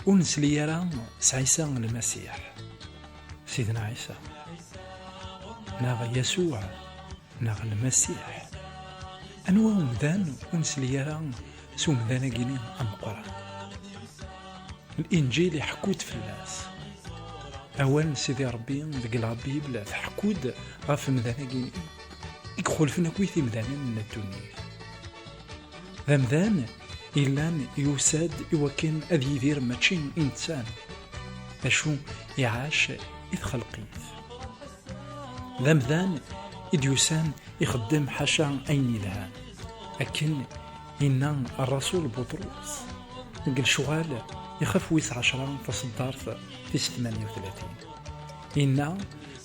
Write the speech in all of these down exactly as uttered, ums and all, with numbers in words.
ur nesli ara s Ɛisa Lmasiḥ. Sidna Ɛisa, neɣ Yasuɛ, neɣ Lmasiḥ. Anwa umdan ur nesli ara s umdan-agi-nni ameqqran? Linǧil iḥekku-d fell-as. Awal n Sidi Ṛebbi deg la Bible tḥekku-d ɣef umdan-agi i ixulfen akk timdanin n ddunit. D amdan yellan yusa-d i wakken ad yidir mačči i netta, d acu iɛac i txelqit. D amdan i d-yusan ixeddem ḥaca ayen yelhan. Akken yenna Rrasul Buṭrus deg lecɣal ixef wis ɛecra taṣeddart tis tmanya u tlatin. Yenna: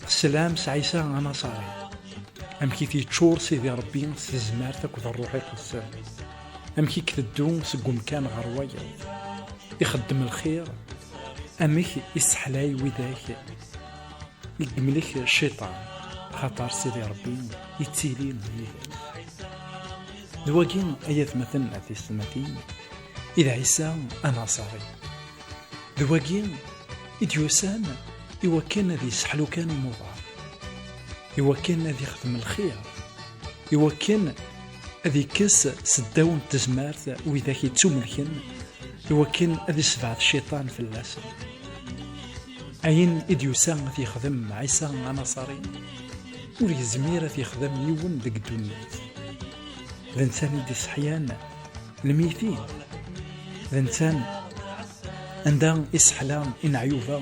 "Sslam s Ɛisa Anaṣari." Amek i t-yeččur Sidi Ṛebbi s tezmert akked Ṛṛuḥ Iqedsen. Amek i iteddu seg umkan ɣer wayeḍ. Ixeddem lxir. Amek isseḥlay widak i yemlek cciṭan, axaṭer Sidi Ṛebbi yettili yid-s. D wagi, ay atmaten a tisetmatin, i d Ɛisa Anaṣari. D wagi i d-yusan i wakken ad yesseḥlu kan imuḍan, i wakken ad yexdem lxir, i wakken ad ikkes s ddaw n tezmert widak yettumelken, i wakken ad isebɛed cciṭan fell-asen. Ayen i d-yusa ad t-yexdem Ɛisa Anaṣari, ur yezmir ad t-yexdem yiwen deg ddunit. D netta i d-isseḥyan lmitin. D netta anda isseḥla ineɛyuba,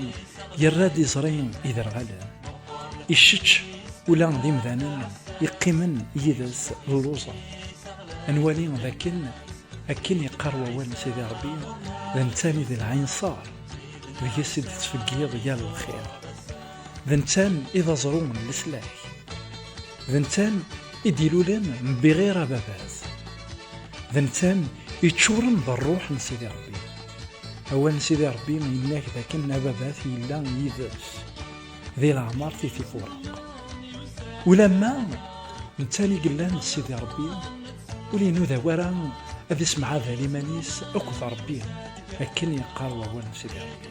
yerra-d iẓri iderɣalen. Icečč ula d imdanen yeqqimen yid-s lluẓen. Ad nwali d akken, akken yeqqar wawal n Sidi Ṛebbi, d netta i d lɛinṣer, deg-s i d-tettfeggiḍ yal lxir. D netta i d aẓru n leslak. D netta i d-ilulen mbiɣir ababat. D netta i yeččuren d ṛṛuḥ n Sidi Ṛebbi. Awal n Sidi Ṛebbi yenna-k d akken ababat yella yid-s di leɛmer ti tifureq. Ulamma netta i yellan d Sidi Ṛebbi, ur inuda wara ad issemɛadal iman-is akked Ṛebbi, akken yeqqar wawal n Sidi Ṛebbi.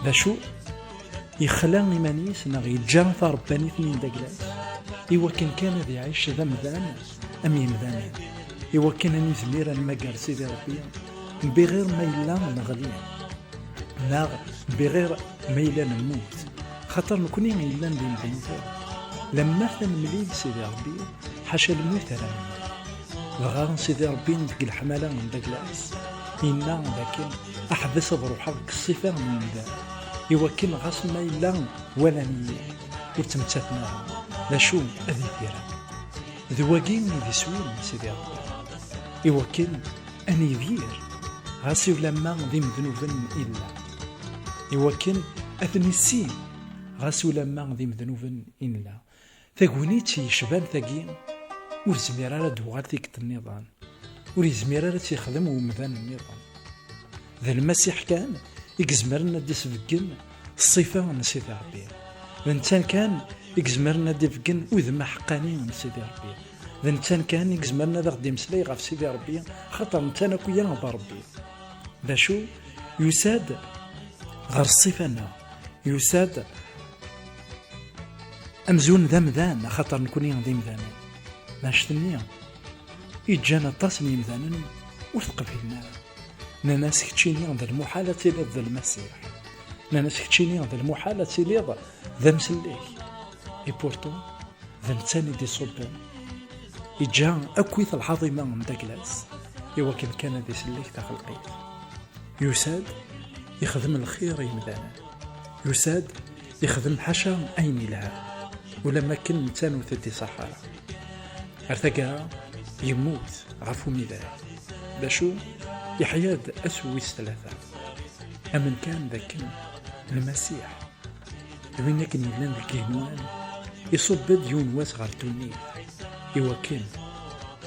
D acu? Yexla iman-is neɣ yeǧǧa taṛebbanit-nni n dagla-s, i wakken kan ad iɛic d amdan am yimdanen, i wakken ad nizmir ad nmager Sidi Ṛebbi, mbiɣir ma yella neɣli, neɣ mbiɣir ma yella nemmut, xaṭer nekni yellan d imdenten, lemmer ad nemlil Sidi Ṛebbi, ḥaca lmut ara nemmet. Dɣa Sidi Ṛebbi deg leḥmala n dagla-s, yenna dakken: "Aḥbes ad ruḥeɣ deg ṣṣifa n umdan, i wakken ɣas ma yella walan-iyi, ur ttmettaten ara, d acu ad idiren?" D wagi i d iswi n Sidi Ṛebbi, i wakken ad nidir, ɣas ulamma d imednuben i nella, i wakken ad nissin, ɣas ulamma d imednuben i nella. Tagnit yecban tagi ur tezmir ara ad d-tuɣal tikkelt nniḍen, ur yezmir ara ad tt-yexdem umdan nniḍen. D Lmasiḥ kan i izemren ad d-isbeggen ṣṣifa n Sidi Ṛebbi. D netta kan i izemren ad d-ibeggen udem aḥeqqani n Sidi Ṛebbi. D netta kan i izemren ad aɣ-d-imeslay ɣef Sidi Ṛebbi, xaṭer netta akk-ya d Ṛebbi. D acu? Yusa-d ɣer ṣṣifa-nneɣ. Yusa-d amzun d amdan, axaṭer nekni d imdanen. D anect-nni i ǧǧan aṭas n yimdanen ur t-qbilen ara. Nnan-as: "Keččini d lmuḥal ad tiliḍ d Lmasiḥ." Nnan-as: "Keččini d lmuḥal ad tiliḍ d amsellek." Et pourtant, d netta i d-iṣubben. Iǧǧa akkit lɛaḍima n dagla-s, i wakken kan ad isellek taxelqit. Yusa-d, ixdem lxir i yimdanen. Yusa-d, ixdem ḥaca ayen yelhan, ulamma akken netta ur t-id-iṣaḥ ara. Ar taggara, yemmut ɣef umidag. D acu? Yeḥya-d ass wis tlata. Amen kan d akken Lmasiḥ, d win akken yellan deg yigenwan, iṣubb-d yiwen wass ɣer ddunit, i wakken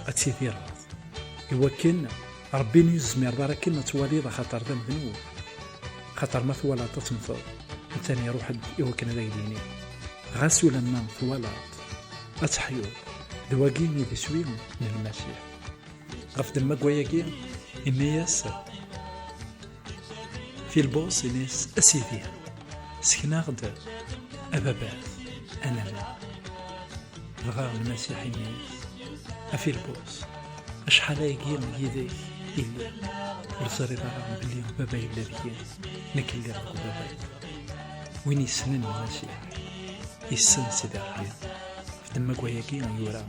ad tidireḍ, i wakken Ṛebbi ur tezmireḍ ara akken ad twaliḍ, axaṭer d amednub. Axaṭer ma twalaḍ ad temmteḍ, netta iṛuḥ-d i wakken ad ak-d-yini: "Ɣas ulamma twalaḍ, ad teḥyuḍ." D wagi i d iswi n Lmasiḥ. Ɣef ddemma n wayagi, inna-yas: Filbus ini-as: "A Sidi, sken-aɣ-d a baba, a nana." Dɣa Lmasiḥ ini-as: "A Filbus, acḥal ayagi yid-k i lliɣ, ur teẓriḍ ara belli baba yella deg-i, nekk lliɣ deg baba?" Win yessnen Lmasiḥ, yessen Sidi Ṛebbi. Ɣef ddemma n wayagi yura,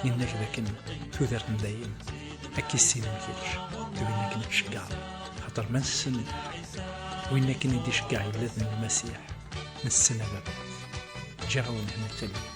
yenna-k dakken tudert n dayem ad k-issinen kečč d win akken i tceggeɛ, xaṭer ma nessen win akken i d-iceggeɛ yella d Lmasiḥ, nessen ababat. Ǧǧiɣ-awen hna ttalin.